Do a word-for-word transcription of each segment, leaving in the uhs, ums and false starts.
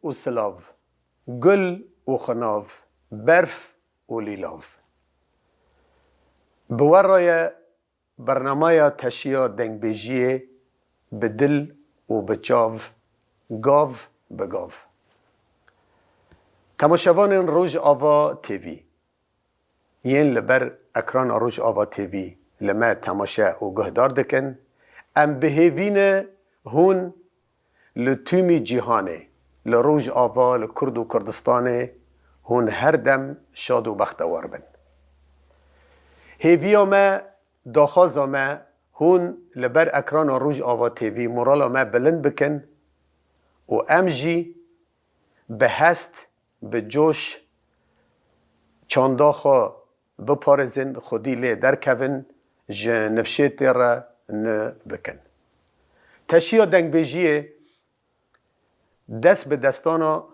û silav, gul û xinav, berf û lîlav. Bi we re ye bernameya teşiya dengbêjiyê bi dil û bi çav, gav bi gav. Temaşevanên Rojava T V. Yên li ber ekrana Rojava T V li me temaşe û guhdar dikin, em bi hêvî ne hûn li tûmî cîhanê, li Rojava, li Kurd û Kurdistanê hûn her dem şad û bextewar bin. Hêviya me, daxwaza me, hûn li ber ekrana Rojava T V morala me bilind bikin û em jî bi hest, bi coş çanda xwe biparêzin, xwedî lê derkevin, ji nifşê tê re nû bikin. Teşiya dengbêjiyê dest bi destana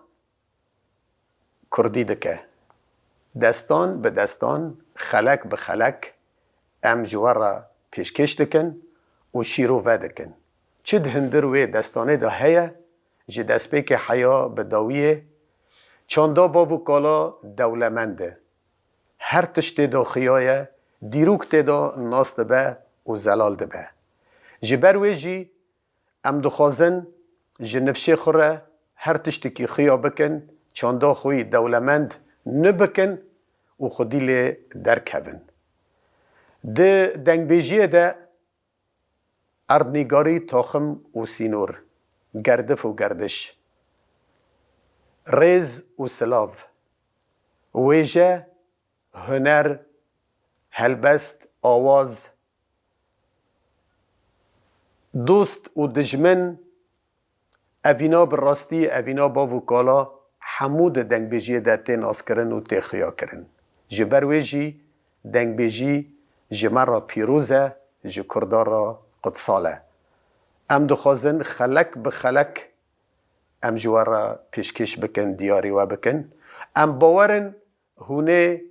kurdî dike. Destan bi destan, xelek bi xelek em ji we re pêşkêş dikin û şîrove dikin. Çi di hundir wê destanê de heye, ji destpêkê heya bi dawiyê, çanda bav û kala dewlemend e. Her tişt tê de xuya ye, dîrok tê de nas dibe û zelal dibe. Ji ber wê jî em dixwazin ji nifşê xwe re her tiştekî xuya bikin, çanda xwe yî dewlemend nû bikin û xwedî lê derkevin. Di dengbêjiyê de erdnîgarî, taxim û sînor, gerdif û gerdiş, rêz û silav, wêje, huner, helbest, awaz, dost û dijmin, evîna bi rastî, evîna bav û kala hemû di dengbêjiyê de tê naskirin û tê xuyakirin. Ji ber wê jî dengbêjî ji me re pîroz e, ji Kurda re qutsal e. Em dixwazin xelek bi xelek em ji we re pêşkêş bikin, diyarî we bikin. Em bawer in hûn ê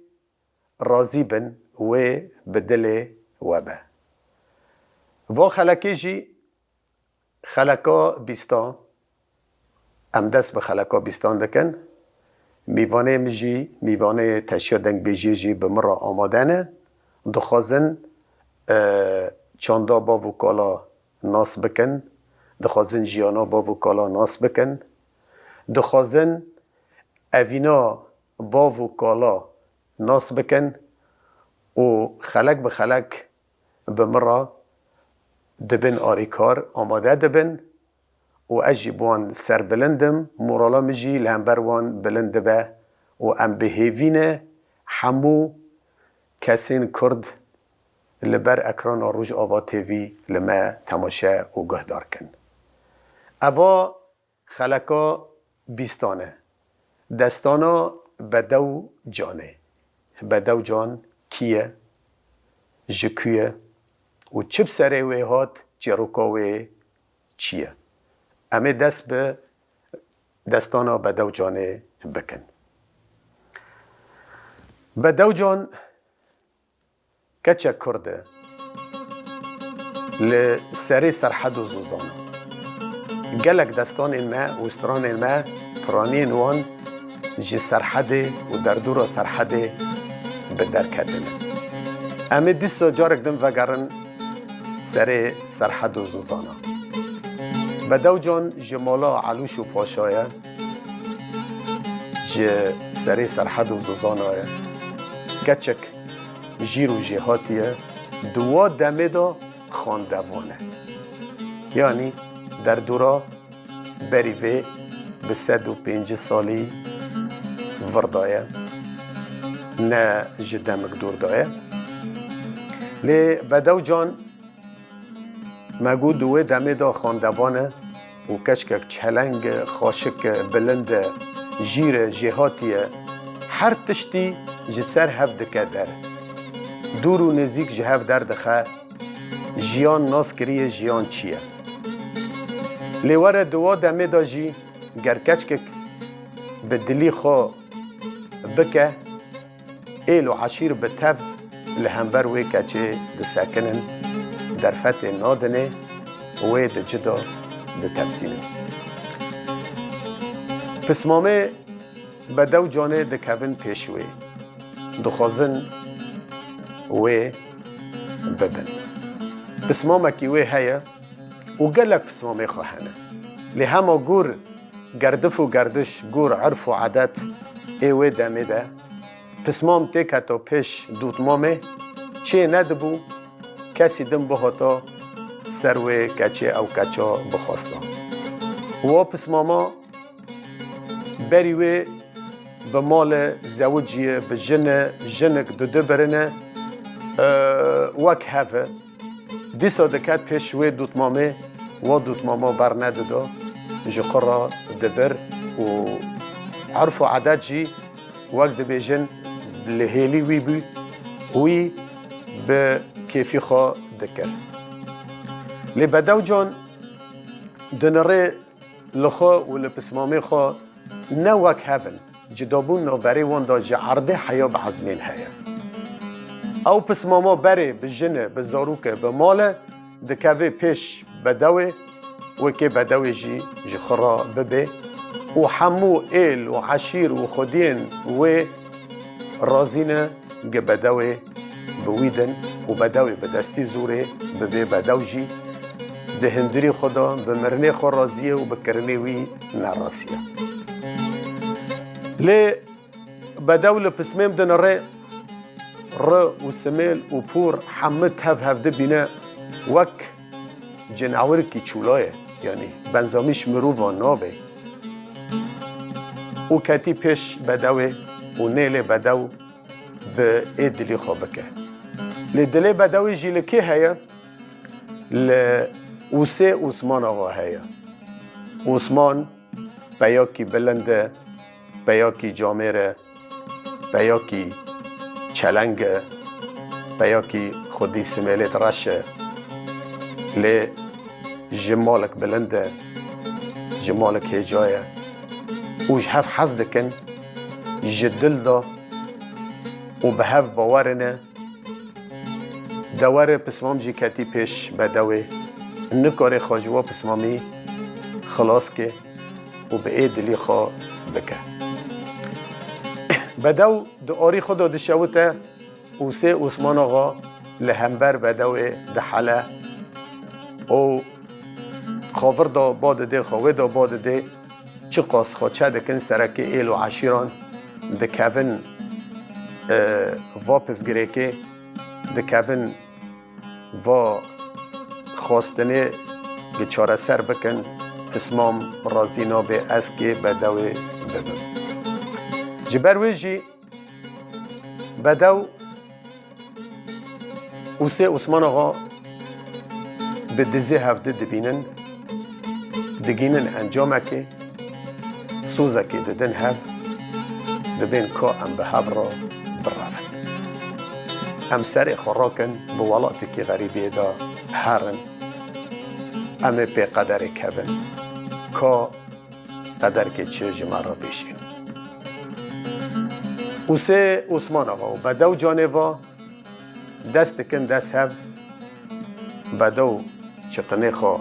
razî bin, wê bi dilê we be. Va xelekê jî xeleka bîstan, em dest bi xeleka bîstan dikin. Mîvanê min jî, mîvanê teşiya dengbêjiyê jî bi min re amade ne. Dixwazin, e, çanda bav û kala nas bikin. Dixwazin jiyana bav û kala nas bikin. Dixwazin evîna bav û kala nas bikin û xelek bi xelek bi min re dibin arîkar, amade dibin û ez jî bi wan serbilind im, morala min jî li hember wan bilind dibe û em bi hêvî ne hemû kesên Kurd li ber ekrana Rojava T V li me temaşe û guhdar kin. Eva xeleka bîstan e. Destana Bedew Canê. Bedew Can kî ye? Ji ku ye? Û çi bi serê wê hat, çîroka wê çi ye? Em ê dest bi destana Bedew Canê bikin. Bedew Can keçek Kurd e. Li serê Serhed û Zozan e. Gelek destanên me û stranên me, piraniyên wan ji Serhedê û derdora Serhedê bi derketin. Em ê dîsa carek din vegerin serê Serhed û Zozana. Bedew Can ji mala Elûş û Paşa ye, ji serê Serhed û Zozana ye. Keçek jîr û jêhatî ye, di wa demê de xandevan e. Yanî derdora berî vê bi sed û pêncî salî vir de ye, ne ji demik dûr de ye. Lê Bedew Can, me got, di wê demê de xandevan e û keçkek çeleng e, xaşik e, bilind e, jîr e, jêhatî ye. Her tiştî ji ser hev dike der. Dûr û nêzîk ji hev derdixe. Jiyan nas kiriye, jiyan çi ye? Lê were di wa demê de jî ger keçkek bi dilî xwe bike, êl û eşîr bi tev li hember wê keçê disekinin, derfetê nadinê, wê di cida ditepsînin. Pismamê bedew canê dikevin pêş wê. Dixwazin wê bibin. Pismamekî wê heye û gelek pismamê xwe hene. Lê hema gor gerdif û gerdiş, gor erf û edet ê wê demê de pismam têketo pêş dûtmamê, çê nedibû kesî din bihata ser wê keçê ew keça bixwasta. Wa pismama berî wê bi male zewiciye, bi jine, jinik dudu birine, e, wek hev e. Dîsa diket pêş wê dûtmamê, wa dûtmama bernedida, ji xwe re dibir û erf û edet jî wek dibêjin li hêlî wî bû, wî bi kêfî xwe dikir. Lê bedew can dinirê li xwe û li pismamê xwe ne wek hev in. Cudabûn navberê wan de ji erdê heya bi ezmên heye. Ew pismama berê bi jine, bi zarûke, bi male dikeve pêş bedewê, wekê bedewê jî ji xwe re bibe û hemû êl û eşîr û xwediyên wê razî ne gi bedewê bi wî din û bedewê bi destî zûrê bibê bedew jî di hundirî xwe de bi mirinê xwe razî ye û bi kirinê wî nerazî ye. Lê bedew li pismêm dinirê, ri û simêl û pûr hemû tev hev dibîne, wek cinawirkî çûla ye, yanî benzamîş mirova nabe. Û ketî pêş bedewê û nêlê bedew bi ê dilî xwe bike. Lê dilê bedewê jî li kê heye? Li Ûsê Osman Axa heye. Osman peyakî bilind e, peyakî camêr e, peyakî çeleng e, peyakî xwedî simêlê reş e. Lê ji malek bilind e, ji malek hêja ye û ji hev hez dikin, ji dil de û bi hev bawer ne. Dewerê pismam jî ketî pêş bedewê, nikare xwe ji we pismamî xilas ke û bi ê dilî xwe bike. Bedew di arî xwe de dişewite û Ûsê Osman Axa li hember bedewê dihele û xwe vir de ba didê, xwe wê de ba didê. Çiqas xwe çe dikin serekê êl û eşîran, dikevin, e, va pirsgirêkê, dikevin va xwestinê gi çareser bikin, pismam razî nabe ez kê bedewê bibim. Ji ber wê jî bedew Ûsê Osman Axa bi dizê hevdi dibînin, digînin encamekê, sozekê didin hev, dibên ka em bi hev re birevin. Em serê xwe rakin, bi welatekî xerîbiyê de herin, em ê pê qederê kevin, ka qederkê çi ji me re bêjîn. Ûsê Osman Axa û bedew canê va, dest dikin dest hev, bedew çiqinê xwe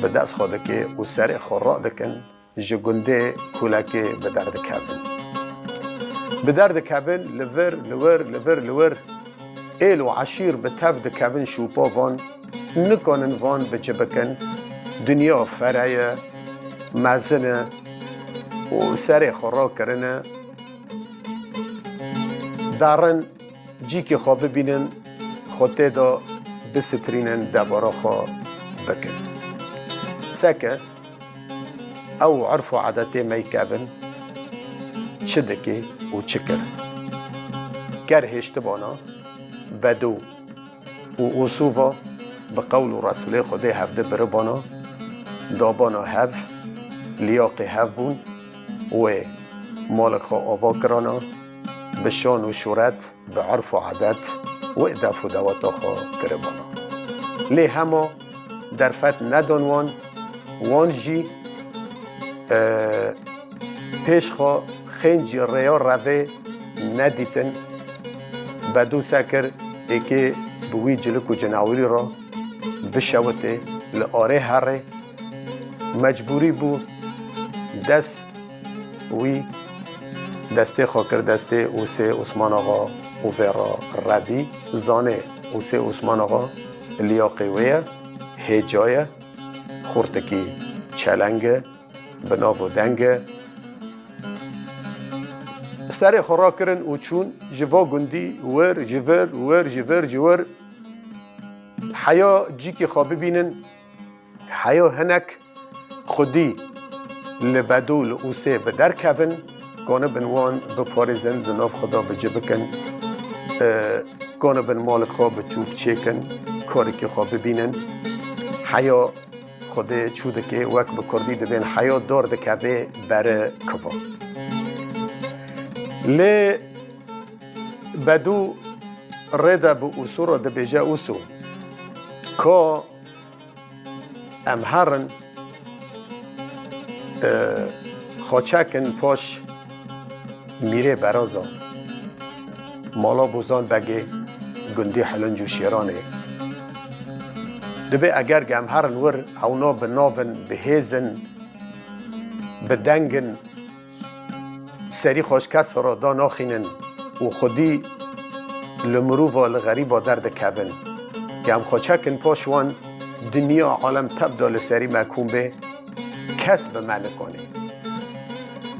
bi dest xwe dike û serê xwe radikin, ji gundê kulekê bi derdikevin. Bi derdikevin, li vir, li wir, li vir, li wir, êl û eşîr bi tev dikevin şûpa van, nikanin van bi ci bikin, dinya fere ye, mezin e û serê xwe rakirine. Darin cîkê xwe bibînin, xwe tê de bisitirînin, debara xwe bikin. Seke ew urf û edetê me yê kevin çi dike û çi kir? Ger hêştibana bedew û ûsûva bi qewl û resûlê Xwedê hevdi biribana, dabana hev, liyaqê hev bûn, wê malek xwe ava kirana, bi şan û şûret, bi urf û edet wê def û dewata xwe kiribana. Lê hema derfet nedan wan, wan jî, e, pêş xwe xêncî rêya revê nedîtin, bedew se kir, êkê bi wî cilik û cinawirî re bişewitê, li arê herê, mecbûrî bû dest wî, destê xwe kir destê Ûsê Osman Axa û vê re rebî. Zanê Ûsê Osman Axa liyaqê wê ye, hêca ye, xortekî çeleng e, bi nav û deng e. Serê xwe rakirin û çûn ji va gundî wir ji vir, wir ji vir ji wir. Heya cîkî xwe bibînin, heya hinek xwedî li Bedû li Ûsê bi derkevin, kanibin wan biparêzin, di nav xwe de bi ci bikin, e, kanibin malek xwe bi çûk çêkin, karekî xwe bibînin. Heya Xwedê çû dike, wek bi kurdî dibên heya dor dikeve beri kiva. Lê Bedû rê de bi Ûsû re dibêje, Ûsû, ka em herin, e, xwe çekin paş Mîrê Beraza, mala Bozan Begê, gundî Hilinc û Şêranê. Dibê eger em herin wir, hewna bi nav in, bi hêz in, bi deng in, serî xwe ji kes re danaxînin û xwedî li mirova, li xerîba derdikevin. Em xwe çekin paş wan, dinya alem tevda li serî me kom bê, kes bi me nikanê.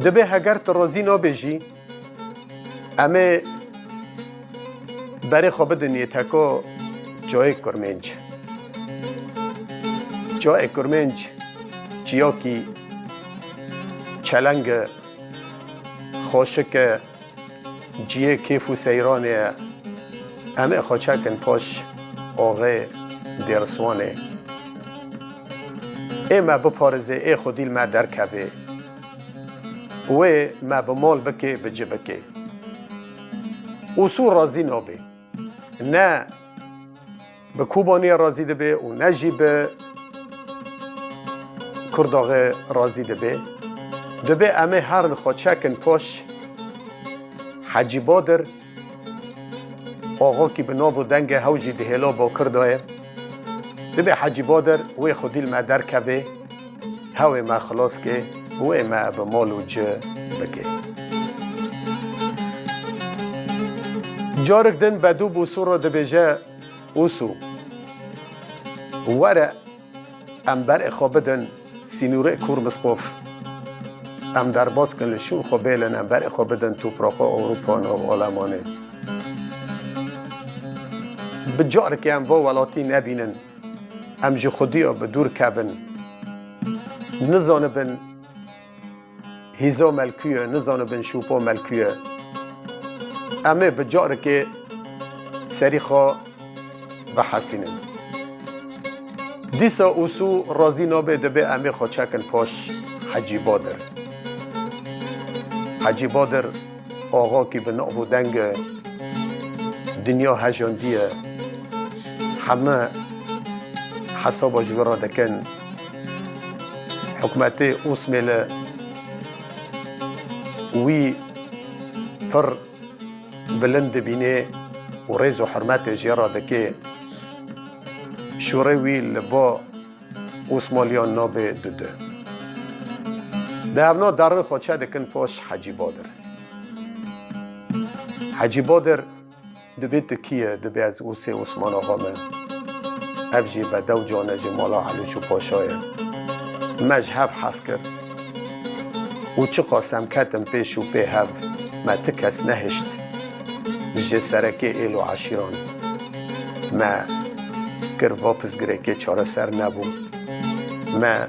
Dibê heger tu razî nabê jî, em ê berê xwe bidin yê teko cayê kurmênc. Cayê kurmênc ciyakî çeleng e, xweşik e, ciyê kêf û seyranê ye. Em ê xwe çekin paş axê Dêriswanê. Ê me biparêzê, ê xwedî li me derkevê. Wê me bi mal bike, bi ci bike. Ûsû razî nabe. Ne bi Kobaniyê razî dibe û ne jî bi Kurdaxê razî dibe. Dibe em ê herin xwe çekin paş Hecî Badir, axakî bi nav û dengê hew jî di hêla Bakir de ye. Dibe Hecî Badir wê xwedî li me derkeve, hewê me xilas ke, wê me bi mal û ci bike. Carik din Bedû Bûsû re dibêje, Ûsû, were em berê xwe bidin sînorê Kûr Misqof. Em derbas kin li şûn xwe bêlin, em berê xwe bidin topraxa Ewropa nav Alemanê. Bi careke em va welatî nebînin, em ji xwediya bi dûr kevin. Nizanibin hîza me li kû ye, nizanibin şûpa me li kû ye. Em ê bi carekê serî xwe vehesînin. Dîsa Ûsû razî nabe, dibe em ê xwe çekin paş Hecî Badir. Hecî Badir axakî bi nav û deng e, dinya hejandiye, heme hesaba ji wî re dikin. Hikûmetê Osmêli wî pir bilind dibîne û rêz û hurmetê jê re dike. Şûrê wî li ba Osmaliyan nabe dudu. Di hevna derin xwe çe dikin paş Hecî Badir. Hecî Badir dibê tu kî ye, dibê ez Ûsê Osman Axa me. Ev jî bedew can e, ji mala Elûş û Paşa ye. Me ji hev hez kir. Û çiqas em ketin pêş û pê hev, me ti kes nehişt. Ji serekê êl û eşîran me kir, va pirsgirêkê çareser nebû. Me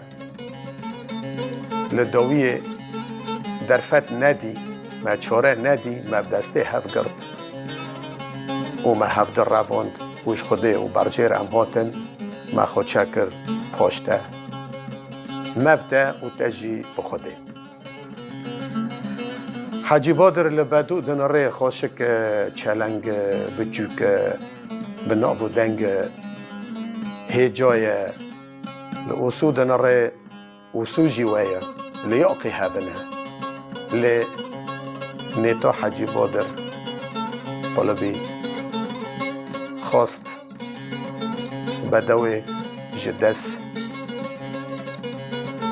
li dawiyê derfet nedî, me çare nedî, me bi destê hev girt û me hevdi revand û ji Xwedê û berjêr em hatin, me xwe çekir paş te. Me bi te û te jî bi Xwedê. Hecî Badir li Bedû dinirê, xweşik e, çeleng e, biçûk e, bi nav û deng e, hêca ye. Li Ûsû dinirê, Ûsû jî we ye, li yaqî hevin e. Lê nêta Hecî Badir qulibî xwest bedewê ji dest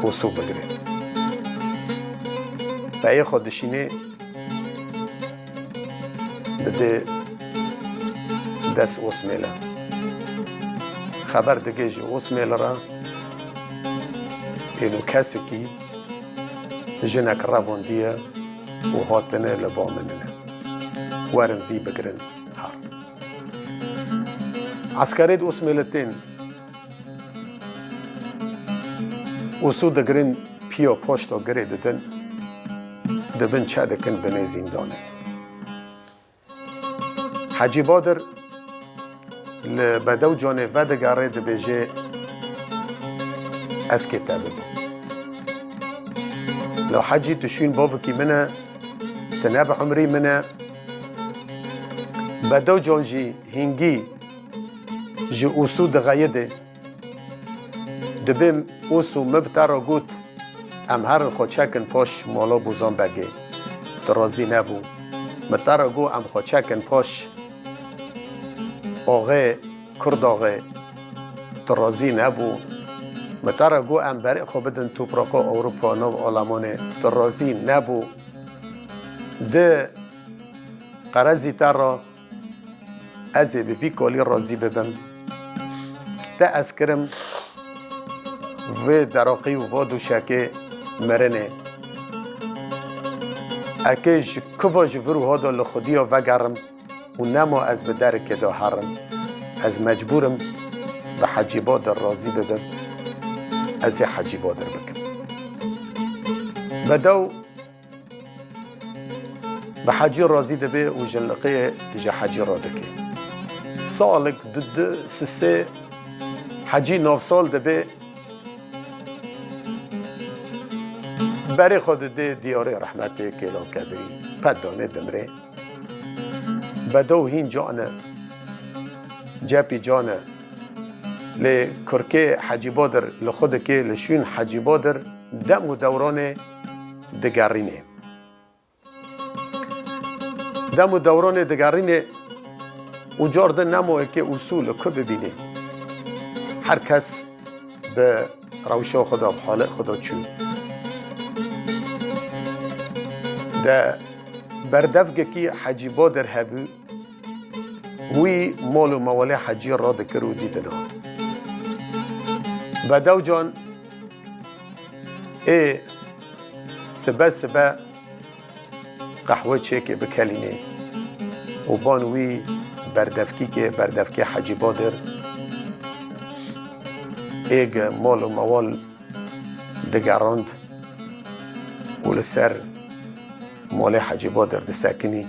Ûsû bigire. Eyê xwe dişînê didê dest Osmêle. Xeber digê ji Osmêle re, êno kesekî jinek revandiye û hatine li ba min ne. Werin vî bigirin her. Eskerê di Osmêle tên. Usû digirin piya paşta girê didin, dibin çe dikin binê zîndanê. Hecî Badir li Bedewcanê vedigere dibêje, ez kê te bibim. La Hecî, tu şûn bavikî min e, tu ne bi umrî min e. Bedewcan jî hingî ji Usû dixeyide. Dibê Usû min bi te re got, em herin xwe çekin paş mala Bozan Begê. Tu razî nebû. Min te re got em xwe çekin paş axê Kurdaxê. Tu razî nebû. Min te re got em berê xwe bidin topraxa Ewropa, nav Almanê. Tu razî nebû. Di qerezî te re ez ê bi vî kalî razî bibim. Te ez kirim vê deraqî û va dûşekê mirinê. Eke ji kuva ji vir û hada li xudiya vegerim û nema ez bi derikê de herim, ez mecbûr im bi Hecî Badir razî bibim, ez ê Hecî Badir bikim. Bedew bi Hecî razî dibe û jinliqiyê ji Hecî re dike. Salik du, du, sisê Hecî navsal dibe, berê xwe dide diyarê rehmetê Kêla Kebirî. Pet danê dimrê. Bedew hîn can e. Cepî can e. Lê kurkê Hecî Badir li xwe dike, li şûn Hecî Badir dem û dewranê digerîne. Dem û dewranê digerîne û car din nemo eke Usû li ku bibîne. Her kes bi rewşa xwe de, bi halê xwe de çû. De berdevgekî Hecî Badir hebû, wî mal û mewalê Hecî radikir û dîdina. Bedewcan ê sibe sibe qehwe çêkê bikelînê û ban wî berdevkîkê, berdevkê Hecî Badir ê gi mal û mewal digerand û li ser malê Hecî Badir disekinî.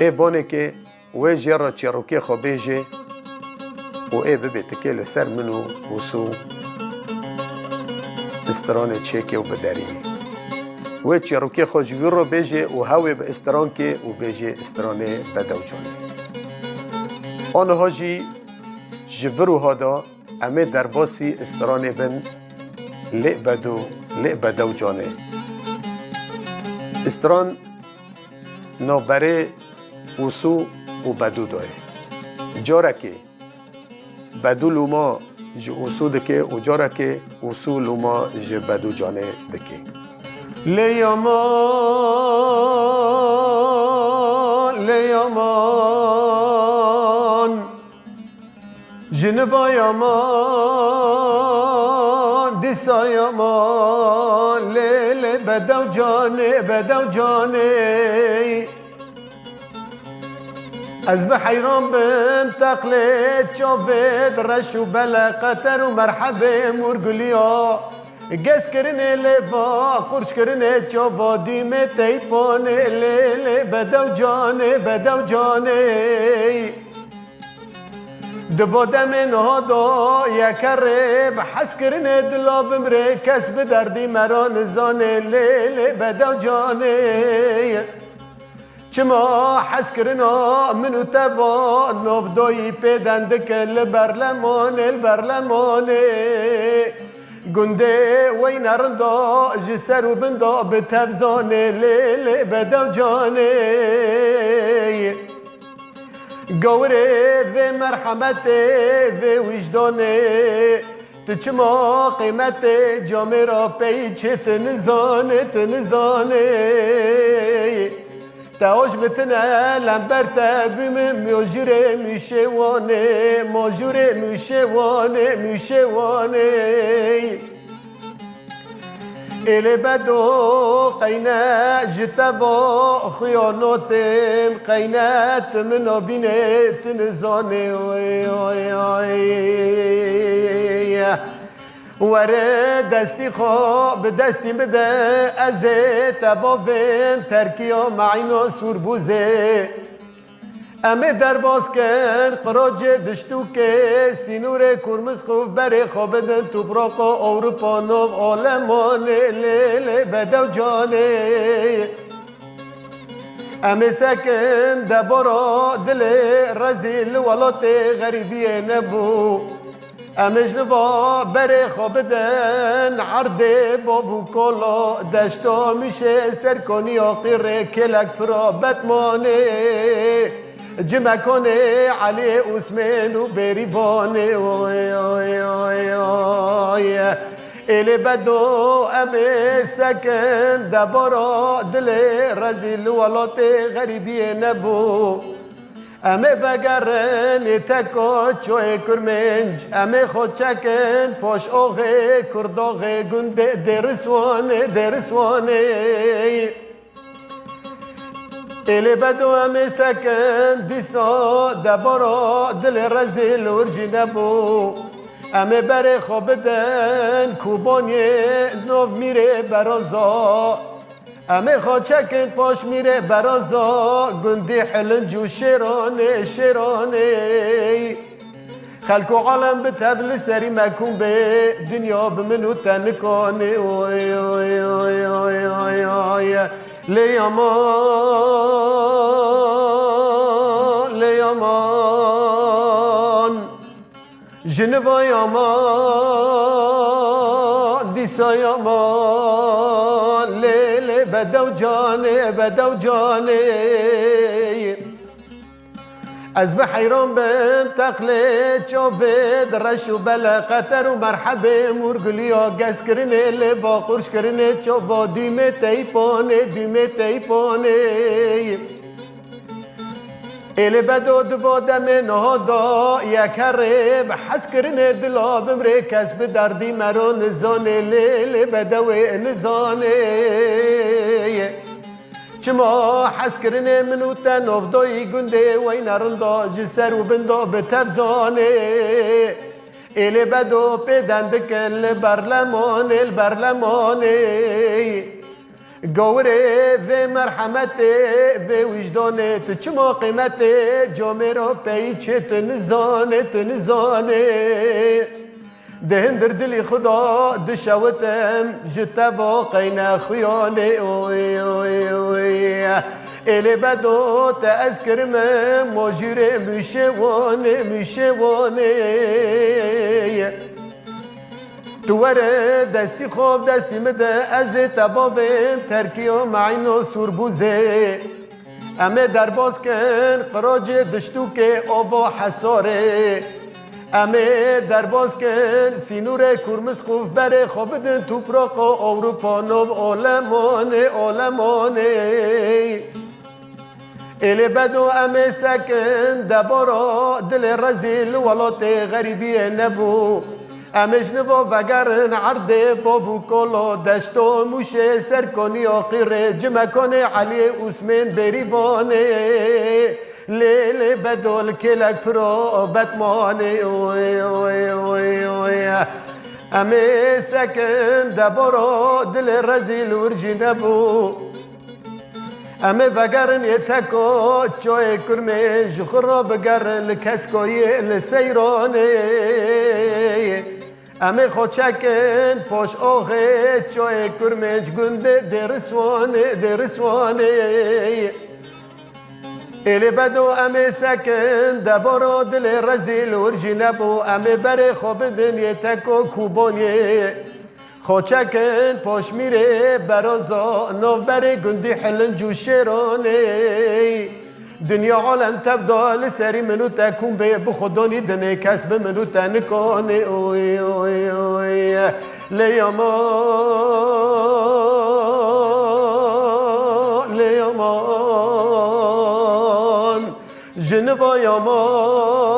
Ê banekê wê jê re çîrokê xwe bêjê û ê bibê tikê li ser min û Usû stranê çêkê û biderînê. Wê çîrokê xwe ji wî re bêjê û hewê bi strankê û bêjê stranê Bedewcanê. Aniha jî ji vir û hada em ê derbasî stranê bin lê Bedo, lê Bedewcanê. Stran navberê Usû û Bedû de ye. Carekê Bedû lûma ji Usû dike û carekê Usû lûma ji Bedû Canê dike. Lê yaman, lê yaman, jiniva yaman, dîsa yaman, lê, lê Bedew Canê, Bedew Canê. Ez bi heyran bim teqlê çavê di reş û bele qeter û merhebê mûrguliya. Gez kirinê lê va, qurç kirinê çava dîmê teypanê lê lê Bedew Canê, Bedew Canê. Di va demê niha da yeke rê bi hez kirinê dila bimrê kes bi derdî me ra nizanê lê lê Bedew Canê. Çima hezkirina min û te va novdoyî pê dendik li berlemanê, li berlemanê? Gundê weyne rinda ji ser û bin da bi tev zanê lê lê Bedew Canê. Gawirê vê merhemetê, vê wijdanê, Tu çima qîmetê camêra peyî çê tu nizanê, tu nizanê. Te aj mitine lember te bîme mojûrê mûşê wanê, mojûrê mûşê wanê, mûşê wanê. Êlê bedo qeyne ji te va xuya notim, qeyne tu min nabînê, tu nizanê. Oy, oy, oy. Were destî xwe bi destî bide, ez ê te bavêm terkiya meîna sûrbûzê. Em ê derbas kin qirocê diştûkê, sînorê Kurmizqûf berê xwe bidin topraqa Ewropa nav alemanê, lê lê bedew canê. Em ê sekin debara dilê rezîl li welatê xerîbiyê nebû. Em ê ji va berê xwe bidin erdê bav û kala, deşta Mûşê ser kaniya qîrê kêlek pira betmanê, cimekanê Eliyê Usmên û Bêrîvanê. Oy, oy, oy, oy. Êlê bedo em ê sekin debara dilê rezîl li welatê xerîbiyê nebû. Em ê vegerin ê teko çoyê Kurmênc, em ê xwe çekin paş oxê Kurdoxê gundê Dêriswanê, Dêriswanê. Êlê bedo em ê sekin dîsa debara dilê rezîl urcî nebû. Em ê berê xwe bidin Kûbonyê nov mîrê beraza. Em ê xwe çekin paşmîrê beraza gundî Hilinc û Şêranê, Şêranê. Xelk û alem bi tev li serî me kûm bê, dinya bi min û te nikanê. Oy, oy, oy. Lê yaman, lê yaman. Jiniva yaman, dîsa yaman, lê, lê bedew canê, bedew canê. Ez bi heyran bim texlê çavê di reş û bele qeter û merhebê mûrguliya gezkirinê lê va qurşkirinê çava dûmê teypanê, dûmê teypanê. Êlê bedo di va demê niha da yek herê bi hezkirinê dila bimrê kes bi derdî mero nizanê lê lê bedewê nizanê. Çima hezkirinê min û te novdoyî gundê weyne rinda ji ser û bin da bi tev zanê. Êlê bedo pê dendikin li berlemanê, li berlemanê. Gawirê vê merhemetê, vê wijdanê, tu çima qîmetê camêra peyî çê tu nizanê, tu nizanê. Di hindir dilî xwe da dişewitim, ji te va qeyne xuyanê, oy, oy, oy. Êlê bedo te ez kirime mojîrê mûşê wanê, mûşê wanê. Tu were destî xwe bi destî min de, ez ê te bavêm terkiya meîna sûrbûzê. Em ê derbas kin qiracê diştûkê ava Hesarê. Em ê derbas kin sînorê Kurmizqûf berê xwe bidin topraqa Ewropa nav alemanê, alemanê. Êlê bedo em ê sekin debara dilê rezîl li welatê xerîbiyê nebû. Em ê ji niva vegerin erdê bav û kolo, deşto Mûşê, ser koniya qîrê, cimekanê Eliyê Usmên Bêrîvanê. Lê lê bedo li kêlek piro betmanê. Oy, oy, oy, oy. Em ê sekin debara dilê rezîl wir jî nebû. Em ê vegerin ê teko çoyê Kurmê, ji xwe re bigerin li Keskoyê, li Seyranê. Em ê xwe çekin poş oxê çoyê Kurmênc gundê Dêriswanê, Dêriswanê. Êlê bedo em ê sekin debara dilê rezîl wir jî nebû. Em ê berê xwe bidin yê teko Kûbonyê. Xo çekin poşmîrê berozo, novberê gundî Hilinc û Şêronê. Dinya alem tev da li serî min û te kûm bê, bi xwe donî dinê kes bi min û te nikanê. Oy, oy, oy. Lê yaman, lê yaman. Jiniva yaman,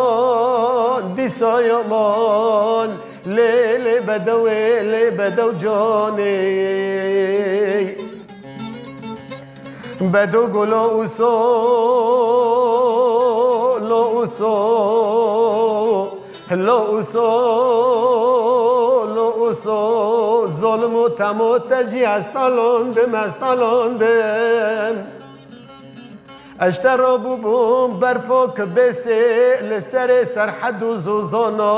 dîsa yaman. Lê, lê bedewê, lê bedew canê. Bedo golo uso, lo uso, lo uso, lo uso, zolmo temo te jî ez talondim, ez talondim. Ez te re bûbûm berfo kibêsê li serê serhed û zozana.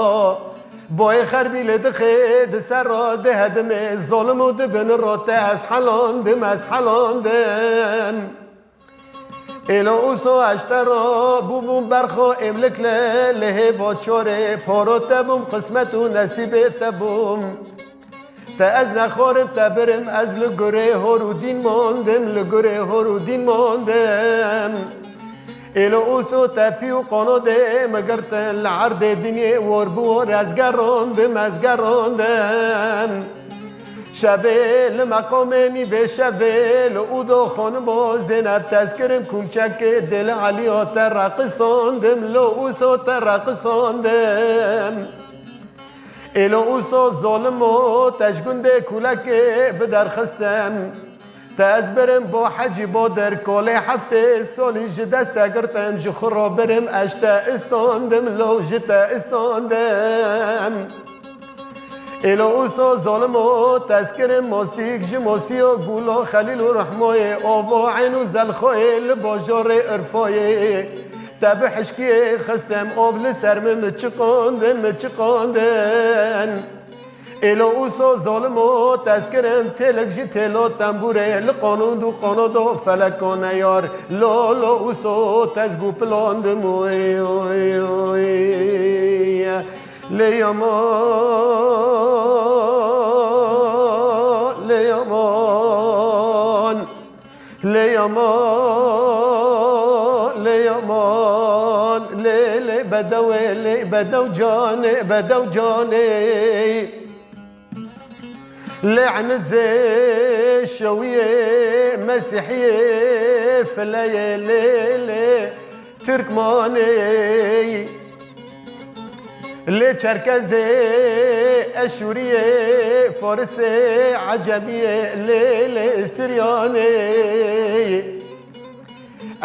Boyê xerbî li dixê di ser re dihedimê, zolim û di bin re te ez helandim, ez helandim. Êlo ûso ez te re bûbûm berxo êmlik li, li hêva çorê poro te bûm, qismet û nesîbê te bûm. Te ez nexwarim te birim, ez li gurê hor û dîn mondim, li gurê hor û dîn mondim. Êlo ûso te pî û qanodê min girtin, li erdê dinyê wor bi wor ez gerondim, ez gerondim. Şevê li meqamê nîvê şevê li ûdo xanimo Zêneb tezkirim kûmçekê dê li Eliya te reqisondim, lo ûso te reqisondim. Êlo ûso zolimo te ji gundê kulekê biderxistim. Te ez birim bo hecî bo der kolê heftê solî ji dest te girtim, ji xwe re birim ez te istandim, lo ji te istandim. Êlo ûso zolimo tezkirim mosîk ji mosîyo gulo Xelîl û Rihmoyê ovo eyn û zelxoyê li bojorê Irfoyê. Te bi hişkiyê xistim ov li ser min, min çiqandin, min çiqandin. Êlo ûso zolimo tezkirim têlik jî têlo tembûrê li qanûd û qanodo feleko neyar. Lo, lo ûso tez bû pilandim. Oy, oy, oy. Lê yaman, lê yaman. Lê yaman, lê yaman, lê, lê bedewê, lê bedew canê, bedew canê. Lê enizê şewiyê, mesîhiyê, fileyê, lê, lê Tirkmanê. Lê Çerkezê, Eşûriyê, Farisê, Ecemiyê, lê, lê Siryanê.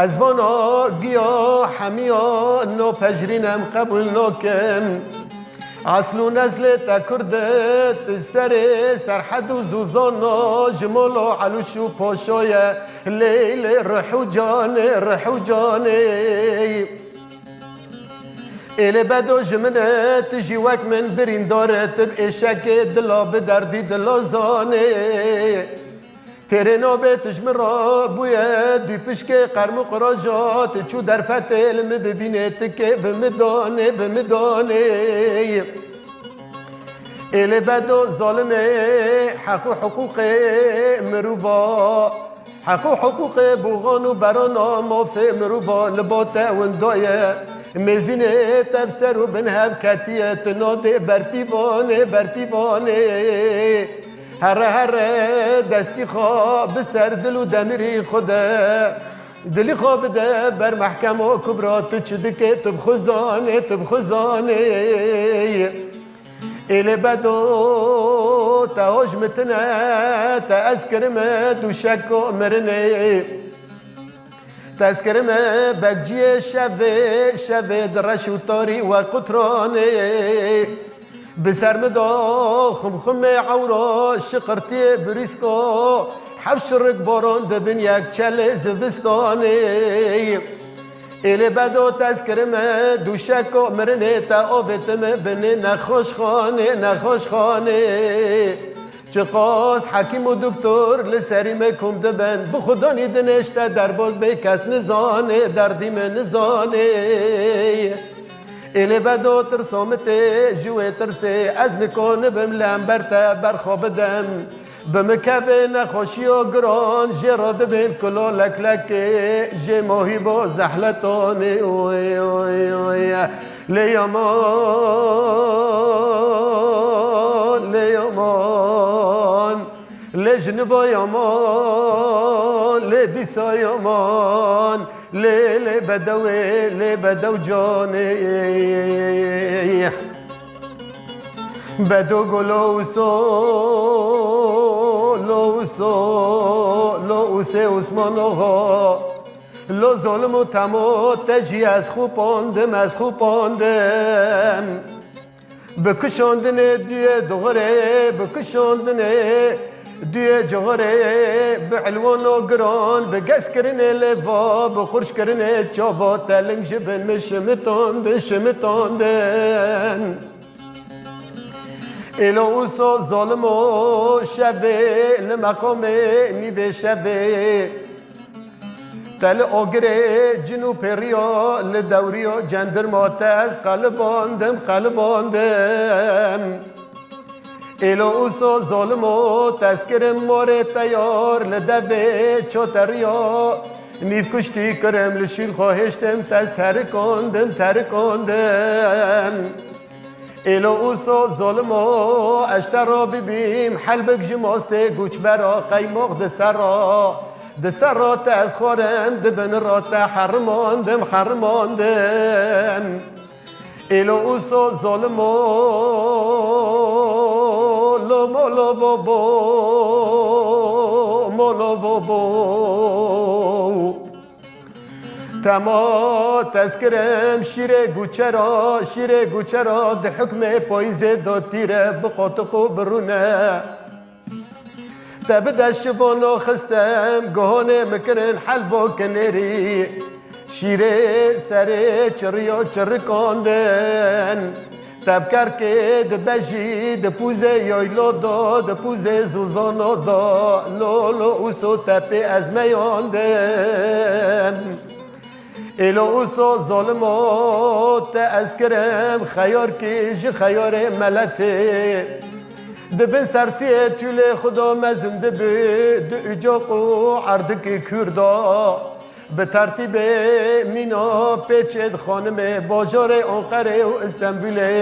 Ez vana giya hemiya no pejrînem qebûl nokim. Eslû neslê te Kurd e, tu serê serhed û zûzana, ji molo Elûş û Poşo ye, lê, lê rih û canê, rih û canê. Êlê bedo ji min e, tu jî wek min birîndar e, tu bi êşekê dila bi derdî dila zanê. Têrê nabê tu ji min re bûye, dû pişkê qerm û qiraja, tu çû derfetê li min bibînê, tikê bi min danê, bi min danê. Êlê bedo zalimê, heq û hiqûqê mirova. Heq û hiqûqê boxan û berana mafê mirova li ba te winda ye. Mêzînê te bi ser û bin hev ketiye, tu nadê berpîvanê, berpîvanê. Here here destî xwe bi ser dil û demirî xwe de. Dilî xwe bide ber mehkema kubra, tu çi dikê, tu bi xwe zanê, tu bi xwe zanê. Êlê bedo te hoj mitine, te ez kirime dûşeko mirinê. Te ez kirime bekciyê şevê, şevê di reş û tarî we qutranê. Bi ser min de xumxumê ewro, şiqirtiyê birîsko, heft şirik boron dibin yek çelê zivistanê. Êlê bedo te ez kirime dûşeko mirinê, te avêtime binê nexweşxanê, nexweşxanê. Çiqas hekîm û doktor li serî me kom dibin, bi xudanî dinêş te derbaz bê, kes nizanê, derdî me nizanê. Êlê bedo tirso min tê ji wê tirsê, ez nikonibim li hember te berxwe bidim. Bi min kevê nexweşiya giran, jê re dibên kilo leklekê, jê mohî bo zehletanê. Oy, oy, oy. Lê yaman, lê yaman, lê jiniva yaman, lê dîsa yaman, lê, lê bedewê, lê bedew canê. Bedo go lo uso, lo uso, lo usê Usman oxo. Lo zolim û temo te jî ez xupandim, ez xupandim. Bi kişandinê duyê cixirê, bi kişandinê duyê cixirê, bi ilwano giran, bi gezkirinê lêva, bi xurşkirinê çava te ling ji bin min şimitandin, şimitandin. Êlo uso zolimo şevê li meqamê nîvê şevê. Te li ogirê cin û pêriyo, li dewriyo cendirma te ez qelibandim, qelibandim. Êlo uso zolimo tezkirim morê te yar li devê çoteriyo. Nîv kuştî kirim li şîn xwe hêştim te ez terikondim, terikondim. Êlo uso zolimo, ez te ra bibîm, helbik ji mostê guçbera qeymoq di serra, di serra te ez xwarim, di bin ra te herimandim, herimandim. Êlo uso zolimo, lo molovo bo, molovo bo. Tema tezkirim şîrê guçera, şîrê guçera di hukmê payîzê do tîre bi qotiq û bi rûne. Te bi dest şivono xistem, guhonê mi kirin helbo kinêrî. Şîrê serê çiriyo çirikandin. Te bi kerkê di bejî, di pûzê yoylo do, di pûzê zûzono do, lo, lo, uso te pê ez meyandin. Êlo uso zolimo te ez kirim, xeyarkî ji xeyarê meletê. Di bin sersiyê tûlê xudo mezin dibi, di ucoq û erdikî Kûrda. Bi tertîbê mîna pêçê di xanimê bajarê Anqerê û Îstembûlê.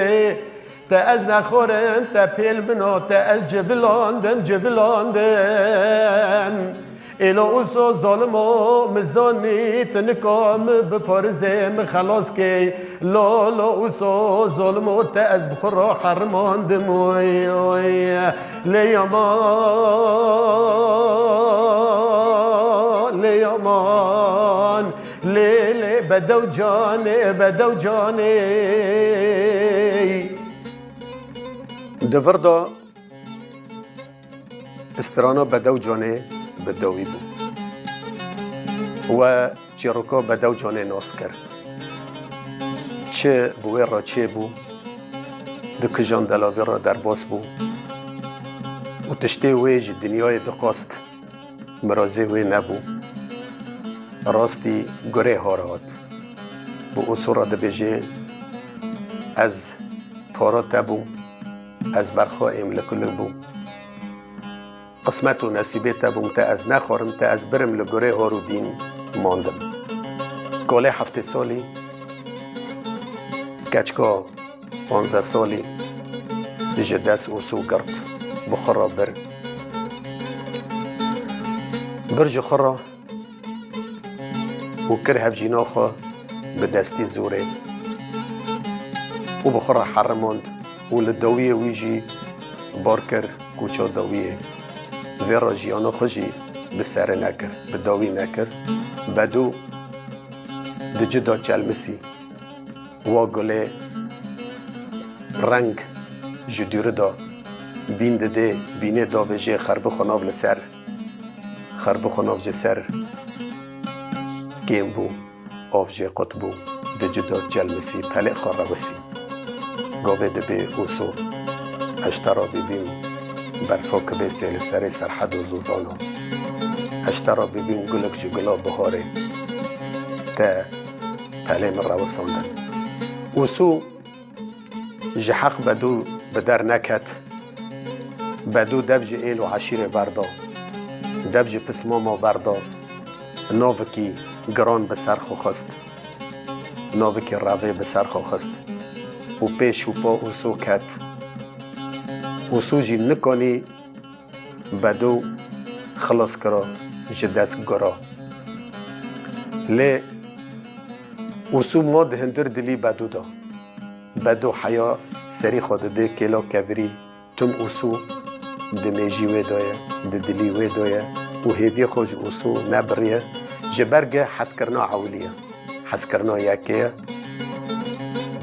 Te ez nexwarim, te pêl min o, te ez civilandim, civilandim. Êlo uso zolimo, mi zanî, tu nika mi biparizê, mi xelas key. Lo, lo uso zolimo, te ez bi xwe re herimandim, oy, oy. Lê yaman, lê yaman, lê, lê bedew canê, bedew canê. Di vir de strana Bedew Canê bi dawî bû. We çîroka Bedew Canê nas kir. Çi bi wê re çêbû, di kijan delavê re derbas bû û tiştê wê ji dinyayê dixwest, mirazê wê nebû. Rastî gurê har hat. Bi usûra dibêje, ez para te bûm, ez berxwe êm li kulik bûm. Qismet û nesîbê te bûm, te ez nexwarim, te ez birim li gurê har û dîn mandim. Kolê heftê salî, keçika panzdeh salî ji dest û sû girt, bi xwe re bir. Bir ji xwe re û kir hevjîna xwe bi destî zorê û bi xwe re herimand û li dawiyê wî jî bar kir kûça dawiyê. Vê re jiyana xwe jî bi serê nekir, bi dawî nekir. Bedû di cida çelmisî. Wa gulê reng ji dûri de bîn didê, bînê davêjê xerbixwe nav li ser, xerbixwe nav ji ser kêm bû, av jê qut bû, di cida çelmisî pelê xwe rewisî. Gavê dibê ûso, ez ji te re bibîm berfa kibêsê li serê Serhed û Zozana. Ez ji te re bibîm gulek ji gula biharê. Te pelê min rewisandin. Ûsû ji heq bedû bi der neket. Bedo dev ji êl û eşîrê berda. Dev ji pismama berda. Navikî giran bi ser xwe xist. Navikî revê bi ser xwe xist. Û pê şûpa Ûso ket. Ûso jî nikanî Bedo xilas kira ji dest gura. Lê Ûso ma di hundir dilî Bedo de. Bedo heya serî xwe dide kêla kevirî. Tim Ûso di mêjî wê de ye, di dilî wê de ye û hêviyê xwe ji Ûso nebiriye. Ji ber ge hezkirina ewilî ye. Hezkirina yekê ye.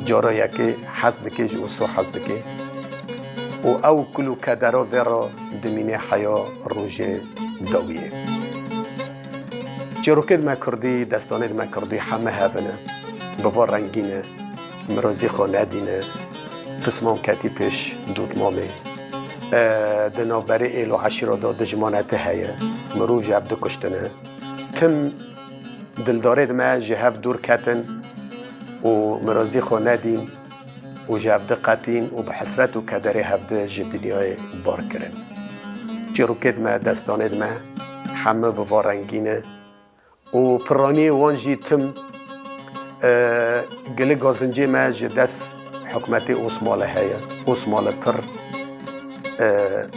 Cara yekê hez dike, ji Ûso hez dike. Û ew kul û kedera vê re dimîne heya rojê dawiyê. Çîrokêd me kurdî, destanêd me kurdî heme hev in e. Bi va rengî ne. Mirazî xwe nedîne. Pismam ketî pêş dotmamê. E, di navberê êl û eşîra de dijmanetî heye. Mirov ji hev dikuştine. Tim dildarêd me ji hev dûr ketin û mirazî xwe nedîn û ji hev diqetîn û bi hesret û kederê hev di ji dinyayê bar kirin. Çîrokêd me, destanêd me heme bi va rengî ne. Û piraniyê wan jî tim, e, gilê gazincê me ji dest hikûmetê Osmanlî heye. Osmanlî pir, e,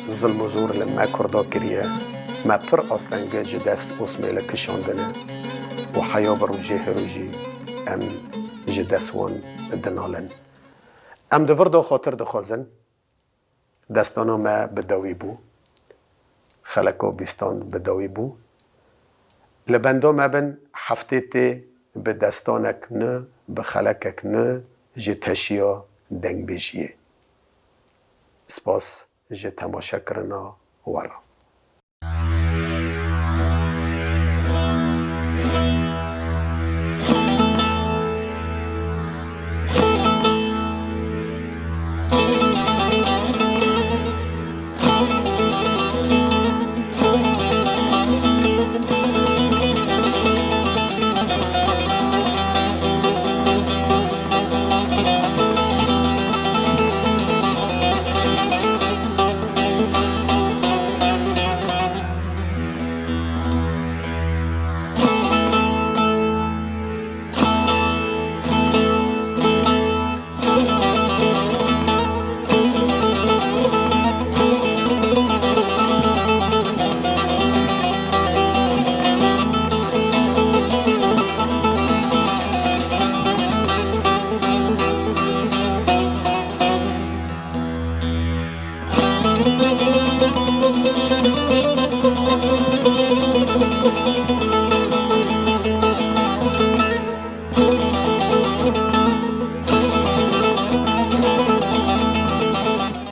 zilm û zor li me Kurda kiriye. Me pir astenge ji dest Osmanlî kişandine û heya bi rojê hiro jî em ji dest wan dinalin. Em di vir de xatir dixwazin. Destana me bi dawî bû. Xeleka bîstan bi dawî bû. Li benda me bin, heftê tê bi destanek nû, bi xelekek nû ji teşiya dengbêjiyê. Spas ji temaşekirina we re.